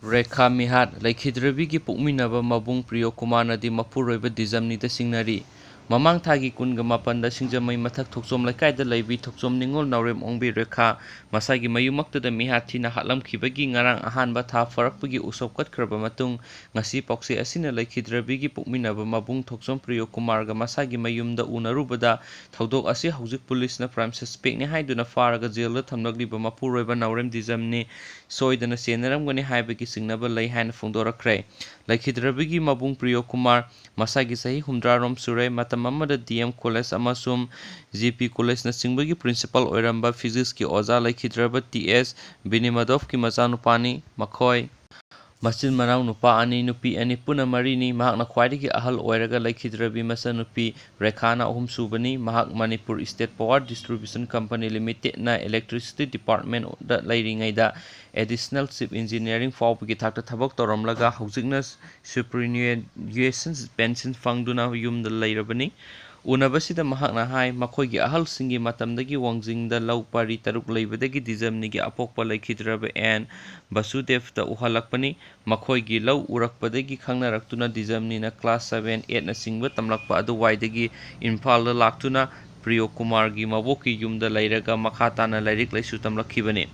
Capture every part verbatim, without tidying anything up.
ꯔꯦꯈꯥ ꯃꯤꯍꯥꯠ꯫ ꯂꯩꯈꯤꯗ꯭ꯔꯕꯤꯒꯤ ꯄꯣꯛꯃꯤꯟꯅꯕ ꯃꯕꯨꯡ ꯄ꯭ꯔꯤꯌꯣ ꯀꯨꯃꯥꯔꯅꯗꯤ ꯃꯄꯨꯔꯣꯏꯕ ꯗꯤꯖꯝꯅꯤꯗ ꯁꯤꯡꯅꯔꯤ꯫ ꯃꯃꯥꯡ ꯊꯥꯒꯤ ꯀꯨꯟꯒ ꯃꯥꯄꯟꯗ ꯁꯤꯡꯖꯃꯩ ꯃꯊꯛ ꯊꯣꯛꯆꯣꯝ ꯂꯩꯀꯥꯏꯗ ꯂꯩꯕꯤ ꯊꯣꯛꯆꯣꯝ ꯅꯤꯉꯣꯜ ꯅꯥꯎꯔꯦꯝ ꯑꯣꯡꯕꯤ ꯔꯦꯈꯥ ꯃꯁꯥꯒꯤ ꯃꯌꯨꯝꯃꯛꯇꯗ ꯃꯤꯍꯥꯠ ꯊꯤꯅ ꯍꯥꯠꯂꯝꯈꯤꯕꯒꯤ ꯉꯔꯥꯡ ꯑꯍꯥꯟꯕ ꯊꯥ ꯐꯥꯔꯛꯄꯒꯤ ꯎꯁꯣꯞ ꯀꯠꯈ꯭ꯔꯕ ꯃꯇꯨꯡ, ꯉꯁꯤ ꯄꯥꯎꯆꯦ ꯑꯁꯤꯅ ꯂꯩꯈꯤꯗ꯭ꯔꯕꯤꯒꯤ ꯄꯣꯛꯃꯤꯟꯅꯕ ꯃꯕꯨꯡ ꯊꯣꯛꯆꯣꯝ ꯄ꯭ꯔꯤꯌꯣ ꯀꯨꯃꯥꯔꯒ ꯃꯁꯥꯒꯤ ꯃꯌꯨꯝꯗ ꯎꯅꯔꯨꯕꯗ, ꯊꯧꯗꯣꯛ ꯑꯁꯤ ꯍꯧꯖꯤꯛ ꯄꯨꯂꯤꯁꯅ prime suspecꯅꯤ ꯍꯥꯏꯗꯨꯅ ꯐꯥꯔꯒ ꯖꯦꯜꯗ ꯊꯝꯂꯛꯂꯤꯕ ꯃꯄꯨꯔꯣꯏꯕ ꯅꯥꯎꯔꯦꯝ ꯗꯤꯖꯝꯅꯤ ꯁꯣꯏꯗꯅ ꯆꯦꯟꯅꯔꯝꯒꯅꯤ ꯍꯥꯏꯕꯒꯤ ꯆꯤꯡꯅꯕ ꯂꯩ ꯍꯥꯏꯅ ꯐꯣꯡꯗꯣꯔꯛꯈ꯭ꯔꯦ꯫ ꯂꯩꯈꯤꯗ꯭ꯔꯕꯤꯒꯤ ꯃꯕꯨꯡ ꯄ꯭ꯔꯤꯌꯣ ꯀꯨꯃꯥꯔ ꯃꯁꯥꯒꯤ ꯆꯍꯤ ꯍꯨꯝꯗ꯭ꯔꯥ ꯔꯣꯝ ꯁꯨꯔꯦ꯫ ꯃꯇꯝ ꯑꯃꯗ D M College ꯑꯃꯁꯨꯡ G P Collegeꯅꯆꯤꯡꯕꯒꯤ principal ꯑꯣꯏꯔꯝꯕ Physicsꯀꯤ ꯑꯣꯖꯥ ꯂꯩꯈꯤꯗ꯭ꯔꯕ T S ꯕꯤꯅꯤꯃꯗꯣꯚꯀꯤ ꯃꯆꯥꯅꯨꯄꯥꯅꯤ꯫ ꯃꯈꯣꯏ ꯃꯆꯤꯟ ꯃꯅꯥꯎ ꯅꯨꯄꯥ ꯑꯅꯤ, ꯅꯨꯄꯤ ꯑꯅꯤ, ꯄꯨꯟꯅ ꯃꯔꯤꯅꯤ꯫ ꯃꯍꯥꯛꯅ ꯈ꯭ꯋꯥꯏꯗꯒꯤ ꯑꯍꯜ ꯑꯣꯏꯔꯒ ꯂꯩꯈꯤꯗ꯭ꯔꯕꯤ ꯃꯆꯟꯅꯨꯄꯤ ꯔꯦꯈꯥꯅ ꯑꯍꯨꯝꯁꯨꯕꯅꯤ꯫ ꯃꯍꯥꯛ Manipur State Power Distribution Company Limitedꯅ Electricity Departmentꯗ ꯂꯩꯔꯤꯉꯩꯗ Additional Chief Engineering ꯐꯥꯎꯕꯒꯤ ꯊꯥꯛꯇ ꯊꯕꯛ ꯇꯧꯔꯝꯂꯒ ꯍꯧꯖꯤꯛꯅ Superannuation Pension ꯐꯪꯗꯨꯅ ꯌꯨꯝꯗ ꯂꯩꯔꯕꯅꯤ꯫ ꯎꯅꯕꯁꯤꯗ ꯃꯍꯥꯛꯅ ꯍꯥꯏ, ꯃꯈꯣꯏꯒꯤ ꯑꯍꯜꯁꯤꯡꯒꯤ ꯃꯇꯝꯗꯒꯤ ꯋꯥꯡꯖꯤꯡꯗ ꯂꯧ ꯄꯔꯤ ꯇꯔꯨꯛ ꯂꯩꯕꯗꯒꯤ ꯗꯤꯖꯝꯅꯤꯒꯤ ꯑꯄꯣꯛꯄ ꯂꯩꯈꯤꯗ꯭ꯔꯕ ꯑꯦꯟ ꯕꯁꯨꯗꯦꯕꯇ ꯎꯍꯜꯂꯛꯄꯅꯤ꯫ ꯃꯈꯣꯏꯒꯤ ꯂꯧ ꯎꯔꯛꯄꯗꯒꯤ ꯈꯪꯅꯔꯛꯇꯨꯅ ꯗꯤꯖꯝꯅꯤꯅ class seven, eightꯅꯆꯤꯡꯕ ꯇꯝꯂꯛꯄ ꯑꯗꯨꯋꯥꯏꯗꯒꯤ ꯏꯝꯐꯥꯜꯗ ꯂꯥꯛꯇꯨꯅ ꯄ꯭ꯔꯤꯌꯣ ꯀꯨꯃꯥꯔꯒꯤ ꯃꯕꯣꯛꯀꯤ ꯌꯨꯝꯗ ꯂꯩꯔꯒ ꯃꯈꯥ ꯇꯥꯅ ꯂꯥꯏꯔꯤꯛ ꯂꯥꯏꯁꯨ ꯇꯝꯂꯛꯈꯤꯕꯅꯤ꯫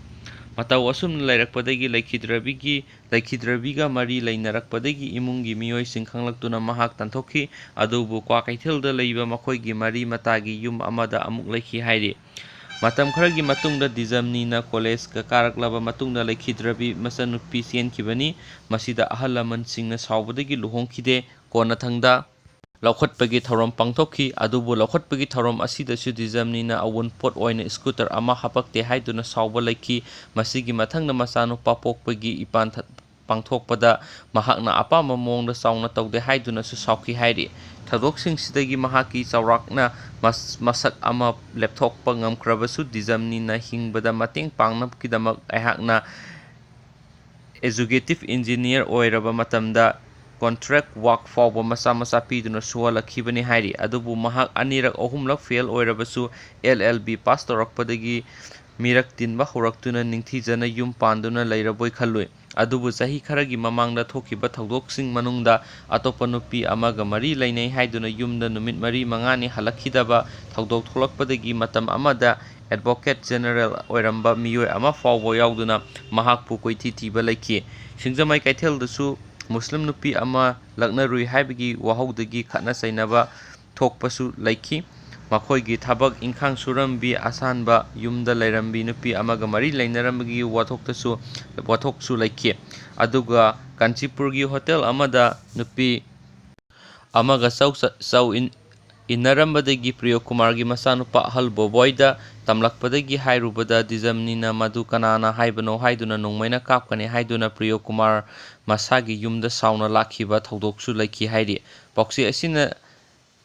ꯃꯇꯧ ꯑꯁꯨꯝꯅ ꯂꯩꯔꯛꯄꯗꯒꯤ ꯂꯩꯈꯤꯗ꯭ꯔꯕꯤꯒꯤ, ꯂꯩꯈꯤꯗ꯭ꯔꯕꯤꯒ ꯃꯔꯤ ꯂꯩꯅꯔꯛꯄꯗꯒꯤ ꯏꯃꯨꯡꯒꯤ ꯃꯤꯑꯣꯏꯁꯤꯡ ꯈꯪꯂꯛꯇꯨꯅ ꯃꯍꯥꯛ ꯇꯥꯟꯊꯣꯛꯈꯤ꯫ ꯑꯗꯨꯕꯨ ꯀ꯭ꯋꯥꯀꯩꯊꯦꯜꯗ ꯂꯩꯕ ꯃꯈꯣꯏꯒꯤ ꯃꯔꯤ ꯃꯇꯥꯒꯤ ꯌꯨꯝ ꯑꯃꯗ ꯑꯃꯨꯛ ꯂꯩꯈꯤ ꯍꯥꯏꯔꯤ꯫ ꯃꯇꯝ ꯈꯔꯒꯤ ꯃꯇꯨꯡꯗ ꯗꯤꯖꯝꯅꯤꯅ collegeꯀ ꯀꯥꯔꯛꯂꯕ ꯃꯇꯨꯡꯗ ꯂꯩꯈꯤꯗ꯭ꯔꯕꯤ ꯃꯆꯟꯅꯨꯄꯤ ꯆꯦꯟꯈꯤꯕꯅꯤ꯫ ꯃꯁꯤꯗ ꯑꯍꯜ ꯂꯃꯟꯁꯤꯡꯅ ꯁꯥꯎꯕꯗꯒꯤ ꯂꯨꯍꯣꯡꯈꯤꯗꯦ꯫ ꯀꯣꯟꯅꯊꯪꯗ ꯂꯧꯈꯠꯄꯒꯤ ꯊꯧꯔꯝ ꯄꯥꯡꯊꯣꯛꯈꯤ꯫ ꯑꯗꯨꯕꯨ ꯂꯧꯈꯠꯄꯒꯤ ꯊꯧꯔꯝ ꯑꯁꯤꯗꯁꯨ ꯗꯤꯖꯝꯅꯤꯅ ꯑꯑꯣꯟꯄꯣꯠ ꯑꯣꯏꯅ scooter ꯑꯃ ꯍꯥꯄꯛꯇꯦ ꯍꯥꯏꯗꯨꯅ ꯁꯥꯎꯕ ꯂꯩꯈꯤ꯫ ꯃꯁꯤꯒꯤ ꯃꯊꯪꯗ ꯃꯆꯥꯅꯨꯄꯥ ꯄꯣꯛꯄꯒꯤ ꯏꯄꯥꯟ ꯊ-, ꯄꯥꯡꯊꯣꯛꯄꯗ ꯃꯍꯥꯛꯅ ꯑꯄꯥꯝꯕ ꯃꯑꯣꯡꯗ ꯆꯥꯎꯅ ꯇꯧꯗꯦ ꯍꯥꯏꯗꯨꯅꯁꯨ ꯁꯥꯎꯈꯤ ꯍꯥꯏꯔꯤ꯫ ꯊꯧꯗꯣꯛꯁꯤꯡꯁꯤꯗꯒꯤ ꯃꯍꯥꯛꯀꯤ ꯆꯥꯎꯔꯥꯛꯅ ꯃꯁ-, ꯃꯁꯛ ꯑꯃ ꯂꯦꯞꯊꯣꯛꯄ ꯉꯝꯈ꯭ꯔꯕꯁꯨ, ꯗꯤꯖꯝꯅꯤꯅ ꯍꯤꯡꯕꯗ ꯃꯇꯦꯡ ꯄꯥꯡꯅꯕꯒꯤꯗꯃꯛ ꯑꯩꯍꯥꯛꯅ executive engineer ꯑꯣꯏꯔꯕ ꯃꯇꯝꯗ contract work ꯐꯥꯎꯕ ꯃꯆꯥ ꯃꯆꯥ ꯄꯤꯗꯨꯅ ꯁꯨꯍꯜꯂꯛꯈꯤꯕꯅꯤ ꯍꯥꯏꯔꯤ꯫ ꯑꯗꯨꯕꯨ ꯃꯍꯥꯛ ꯑꯅꯤꯔꯛ ꯑꯍꯨꯝꯂꯛ fail ꯑꯣꯏꯔꯕꯁꯨ, L L B pass ꯇꯧꯔꯛꯄꯗꯒꯤ ꯃꯤꯔꯛ ꯇꯤꯟꯕ ꯍꯧꯔꯛꯇꯨꯅ ꯅꯤꯡꯊꯤꯖꯅ ꯌꯨꯝ ꯄꯥꯟꯗꯨꯅ ꯂꯩꯔꯕꯣꯏ ꯈꯜꯂꯨꯏ꯫ ꯑꯗꯨꯕꯨ ꯆꯍꯤ ꯈꯔꯒꯤ ꯃꯃꯥꯡꯗ ꯊꯣꯛꯈꯤꯕ ꯊꯧꯗꯣꯛꯁꯤꯡ ꯃꯅꯨꯡꯗ ꯑꯇꯣꯞꯄ ꯅꯨꯄꯤ ꯑꯃꯒ ꯃꯔꯤ ꯂꯩꯅꯩ ꯍꯥꯏꯗꯨꯅ ꯌꯨꯝꯗ ꯅꯨꯃꯤꯠ ꯃꯔꯤ ꯃꯉꯥꯅꯤ ꯍꯜꯂꯛꯈꯤꯗꯕ ꯊꯧꯗꯣꯛ ꯊꯣꯛꯂꯛꯄꯗꯒꯤ ꯃꯇꯝ ꯑꯃꯗ ꯑꯦꯗꯚꯣꯀꯦꯠ ꯖꯦꯅꯔꯦꯜ ꯑꯣꯏꯔꯝꯕ ꯃꯤꯑꯣꯏ ꯑꯃ ꯐꯥꯎꯕ ꯌꯥꯎꯗꯨꯅ ꯃꯍꯥꯛꯄꯨ ꯀꯣꯏꯊꯤ ꯊꯤꯕ ꯂꯩꯈꯤ꯫ ꯁꯤꯡꯖꯃꯩ ꯀꯩꯊꯦꯜꯗꯁꯨ ꯃꯨꯁꯂꯤꯝ ꯅꯨꯄꯤ ꯑꯃ ꯂꯛꯅꯔꯨꯏ ꯍꯥꯏꯕꯒꯤ ꯋꯥꯍꯧꯗꯒꯤ ꯈꯠꯅ ꯆꯩꯅꯕ ꯊꯣꯛꯄꯁꯨ ꯂꯩꯈꯤ꯫ ꯃꯈꯣꯏꯒꯤ ꯊꯕꯛ ꯏꯪꯈꯥꯡ ꯁꯨꯔꯝꯕꯤ ꯑꯁꯥꯟꯕ ꯌꯨꯝꯗ ꯂꯩꯔꯝꯕꯤ ꯅꯨꯄꯤ ꯑꯃꯒ ꯃꯔꯤ ꯂꯩꯅꯔꯝꯕꯒꯤ ꯋꯥꯊꯣꯛꯇꯁꯨ, ꯋꯥꯊꯣꯛꯁꯨ ꯂꯩꯈꯤ꯫ ꯑꯗꯨꯒ ꯀꯥꯟꯆꯤꯄꯨꯔꯒꯤ ꯍꯣꯇꯦꯜ ꯑꯃꯗ ꯅꯨꯄꯤ ꯑꯃꯒ ꯆꯧ ꯆ-, ꯆꯧ ꯏꯟ-, ꯏꯟꯅꯔꯝꯕꯗꯒꯤ ꯄ꯭ꯔꯤꯌꯣ ꯀꯨꯃꯥꯔꯒꯤ ꯃꯆꯥꯅꯨꯄꯥ ꯑꯍꯜ ꯕꯣꯕꯣꯏꯗ ꯇꯝꯂꯛꯄꯗꯒꯤ ꯍꯥꯏꯔꯨꯕꯗ ꯗꯤꯖꯝꯅꯤꯅ ꯃꯗꯨ ꯀꯅꯥꯅ ꯍꯥꯏꯕꯅꯣ ꯍꯥꯏꯗꯨꯅ ꯅꯣꯡꯃꯩꯅ ꯀꯥꯞꯀꯅꯤ ꯍꯥꯏꯗꯨꯅ ꯄ꯭ꯔꯤꯌꯣ ꯀꯨꯃꯥꯔ ꯃꯁꯥꯒꯤ ꯌꯨꯝꯗ ꯁꯥꯎꯅ ꯂꯥꯛꯈꯤꯕ ꯊꯧꯗꯣꯛꯁꯨ ꯂꯩꯈꯤ ꯍꯥꯏꯔꯤ꯫ ꯄꯥꯎꯆꯦ ꯑꯁꯤꯅ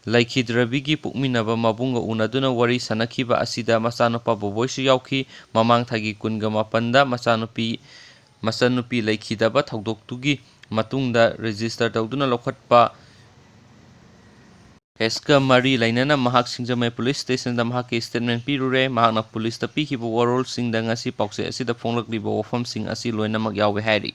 ꯂꯩꯈꯤꯗ꯭ꯔꯕꯤꯒꯤ ꯄꯣꯛꯃꯤꯟꯅꯕ ꯃꯕꯨꯡꯒ ꯎꯅꯗꯨꯅ ꯋꯥꯔꯤ ꯁꯥꯅꯈꯤꯕ ꯑꯁꯤꯗ ꯃꯆꯥꯅꯨꯄꯥ ꯕꯣꯕꯣꯏꯁꯨ ꯌꯥꯎꯈꯤ꯫ ꯃꯃꯥꯡ ꯊꯥꯒꯤ ꯀꯨꯟꯒ ꯃꯥꯄꯟꯗ ꯃꯆꯥꯅꯨꯄꯤ, ꯃꯆꯟꯅꯨꯄꯤ ꯂꯩꯈꯤꯗꯕ ꯊꯧꯗꯣꯛꯇꯨꯒꯤ ꯃꯇꯨꯡꯗ ꯔꯦꯖꯤꯁꯇꯔ ꯇꯧꯗꯨꯅ ꯂꯧꯈꯠꯄ ꯀꯦꯁꯀ ꯃꯔꯤ ꯂꯩꯅꯅ ꯃꯍꯥꯛ ꯁꯤꯡꯖꯃꯩ ꯄꯨꯂꯤꯁ ꯁ꯭ꯇꯦꯁꯟꯗ ꯃꯍꯥꯛꯀꯤ ꯁ꯭ꯇꯦꯠꯃꯦꯟ ꯄꯤꯔꯨꯔꯦ꯫ ꯃꯍꯥꯛꯅ ꯄꯨꯂꯤꯁꯇ ꯄꯤꯈꯤꯕ ꯋꯥꯔꯣꯜꯁꯤꯡꯗ ꯉꯁꯤ ꯄꯥꯎꯆꯦ ꯑꯁꯤꯗ ꯐꯣꯡꯂꯛꯂꯤꯕ ꯋꯥꯐꯝꯁꯤꯡ ꯑꯁꯤ ꯂꯣꯏꯅꯃꯛ ꯌꯥꯎꯏ ꯍꯥꯏꯔꯤ꯫